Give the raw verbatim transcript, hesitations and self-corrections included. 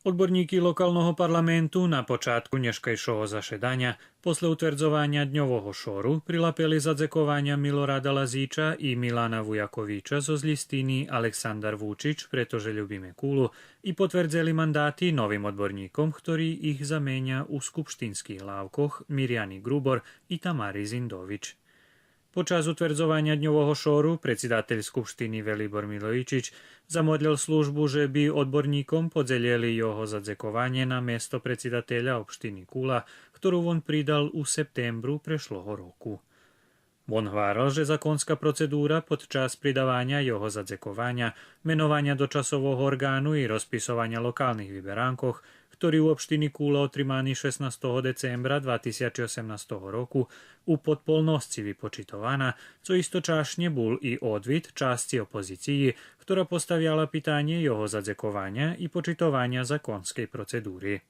Одборнїки локалного парламенту на початку нєшкайшого зашеданя, после утвердзованя дньового шору, прилапели задзекованя Милорада Лазича и Милана Вуяковича зоз лїстини Александар Вучич, прето же любиме Кулу, и потвердзели мандати новим одборнїком, хтори их заменя у скупштинских лавкох, Миряни Грубор и Тамари Зиндович. Под час утвердзованя дньового шору предсидатель Скупштини Велибор Милойчич замодлєл службу же би одборнїком подзелєли його задзекованє на место предсидателя општини Кула, хтору вон придал у септембру прешлого року. Вон гварел же законска процедура под час придаваня його задзекованя, менованя дочасового орґану и розписованя локалних виберанкох, хтори у општини Кула отримани шеснастого децембра два тисячи осемнастого року, у подполносци випочитована, цо источашнє бул и одвит часци опозициї, хтора поставяла питанє його задзекованя и почитованя законскей процедури.